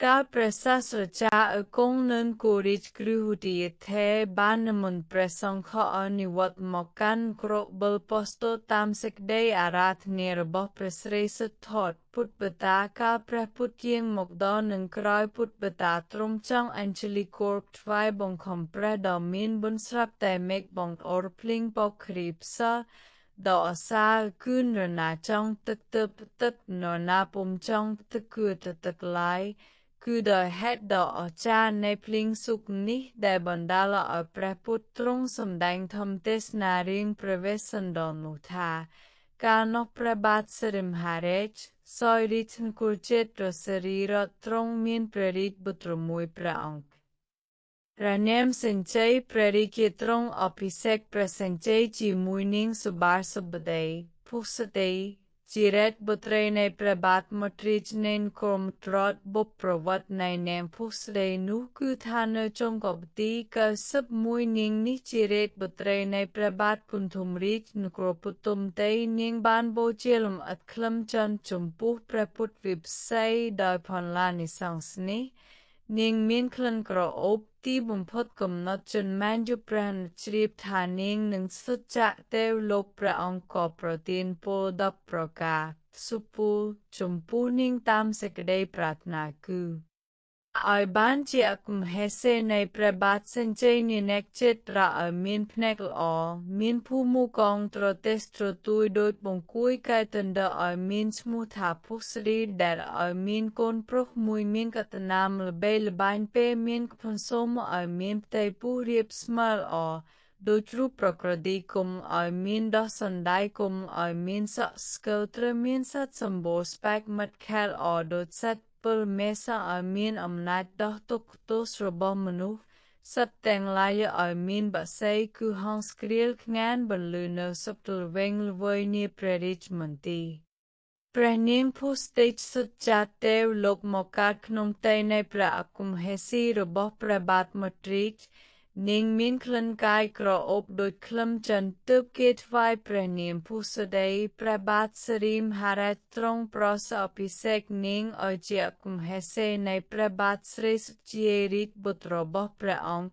កាលព្រះសាស្ត្រាចារ្យឲ្យគង់នៅគោរាជគ្រឹះឧទាធេបាននិមន្តព្រះសង្ឃឲ្យនិវត្តន៍មកកាន់ក្របិលបស្តុតាមសេចក្តីអារាធនារបស់ព្រះស្រីសិទ្ធត្ថពុទ្ធបតាកាលព្រះពុទ្ធយាងមកដល់នឹងក្រោយពុទ្ធបតាទ្រង់ចង់អញ្ជលីគោរពថ្វាយបង្គំព្រះដ៏មានបុណ្យស្រាប់តែមេឃបងអរភ្លៀងបោកគ្រីផ្សដ៏អសាលគឺនរណាចង់ទឹកទៅទឹកនរណាពុំចង់ទឹកគឺទៅទឹកឡើយគឺដោយហេតុដ៏អស្ចារ្យនៃភ្លៀងសុខនេះដែលបណ្ដាលឲ្យព្រះពុទ្ធទ្រង់សម្ដែងធម្មទេសនារឿងព្រះវេស្សន្តរនោះថាកាលនោះព្រះបាទសិរិមហារាជសោយរាជនគរជេតសិរីរតទ្រង់មានព្រះរាជបុត្រមួយព្រះអង្គព្រះនាមសញ្ជ័យព្រះរាជាទ្រង់អភិសេកព្រះសញ្ជ័យជាមួយនាងសុបាសុបតីភុសតីជារាជបុត្រីនៃព្រះបាទមទ្រាជនៃក្រមត្រតបុព្វប្រវត្តិនៃនាងភុសតីនោះគឺថានៅចុងកបទី91នាងនេះជារាជបុត្រីនៃព្រះបាទពុនធំរាជនគរពុទុមតីនាងបានបូជាលំអិតក្លឹមចន្ទចំពោះព្រះពុទ្ធវិប្ស័យដោយផល្លានិសង្សនេះនាងមានក្លិនក្រអូបទីបំផុតកំណត់ជនមែនយុព្រះជ្រាបថានាងនឹងសុចៈទេវលោកព្រះអង្គក៏ប្រទានពរ10ប្រការសុពូចំពោះនាងតាមសេចក្តីប្រាថ្នាគឺឲ្យបានជាអមហេសីនៃព្រះបាទសញ្ជ័យនាអ្នកចិត្តរឲ្យមានភ្នែកល្អមានភូមិកងត្រទេសត្រទួយដូចបង្គួយកែតន្តឲ្យមានឈ្មោះថាភុស្រីដែលឲ្យមានកូនប្រុសមួយមានកតនាមល្បីល្បាញពេលមានភនសូមឲ្យមានផ្ទៃពោះរាបស្មើល្អដូចរូបប្រក្រតីគុំឲ្យមានដោះសណ្ដាយគុំឲ្យមានសក់ស្កិលត្រូវមានសត្វសម្បូរស្បែកមិត្តខែលអដូចសត្វពលមេសឲ្យមានអំណាចដោះទុក្ខទោសរបស់មនុស្សសត្វទាំងឡាយឲ្យមានបក្សីគឺហង្សក្រៀលខ្ងានបន្លឺនៅសុបទល្វែងល្វើយនាព្រះរាជមន្ទីរព្រះនាងភុស្ទេសុចាទេវលោកមកកើតក្នុងផ្ទៃនៃព្រះអគុមហេស៊ីរបស់ព្រះបាទមទ្រាជនាងមានក្លិនកាយក្រអូបដូចក្លឹមចន្ទទើបគេថ្វាយព្រះនាងភុសតីព្រះបាទសិរិមហារាជទ្រង់ប្រសអភិសេកនាងឲ្យជាអគុមហេសីនៃព្រះបាទស្រីសុជារាជបុត្ររបស់ព្រះអង្គ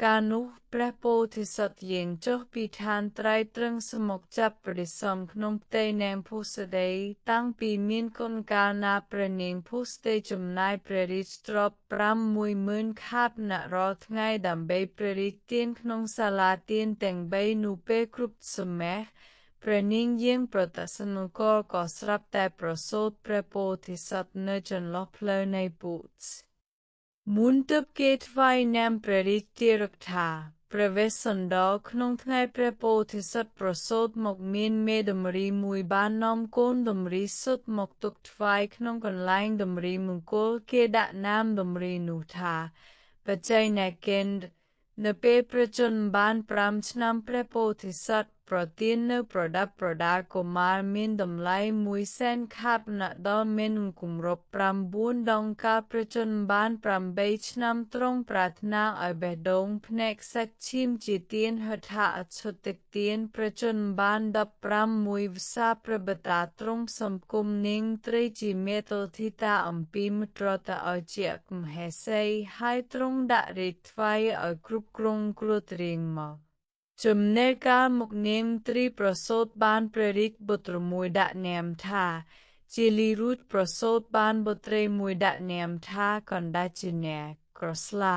កាលនោះព្រះពោធិសត្វយាងចុះពីឋានត្រៃត្រឹងសមុកចាប់ព្រះសំក្នុងផ្ទៃនាងភុសតីតាំងពីមានកូនកាលណាព្រះនាងភុសតីចំណាយព្រះរាជទ្រព្យ510,000ខាបណរាល់ថ្ងៃដើម្បីព្រះរាជទានក្នុងសាលាទានទាំង3នោះពេលគ្រប់សម័យព្រះនាងយាងប្រតសនគរក៏ស្រាប់តែប្រសូតព្រះពោធិសត្វនៅចន្លោះផ្លូវនៃពុទ្ធមុនទើបគេថ្វាយនាមព្រះរាជទារកថាព្រះវេស្សន្តរក្នុងថ្ងៃព្រះពោធិសត្វប្រសូតមកមានមេដំរីមួយបាននាំកូនដំរីសុទ្ធមកទុកថ្វាយក្នុងកន្លែងដំរីមង្គលគេដាក់នាមដំរីនោះថាបច្ច័យណកិននៅពេលព្រះជន្មបាន5ឆ្នាំព្រះពោធិសត្វប្រទាននៅប្រដាប់ប្រដាកុមារមានតម្លៃ100,000ខាបណដល់មានគម្រប់9ដងកាលព្រះជន្មបាន8ឆ្នាំទ្រង់ប្រាថ្នាឲ្យបេះដូងភ្នែកសាច់ឈាមជាទានហិដ្ឋាអឈុតិទានព្រះជន្មបាន15មួយវស្សាព្រះបតាទ្រង់សំគុំនាងត្រីជាមេតលធីតាអំពីមិត្រតឲ្យជាអមហេសីហើយទ្រង់ដាក់រាជថ្វាយឲ្យគ្រប់គ្រងគ្រួត្រៀងមកចំណែកកាលមកនាងត្រីប្រសូតបានព្រះរាជបុត្រមួយដាក់នាមថាជាលីរួចប្រសូតបានបុត្រីមួយដាក់នាមថាកណ្ដាជាអ្នកក្រស្លា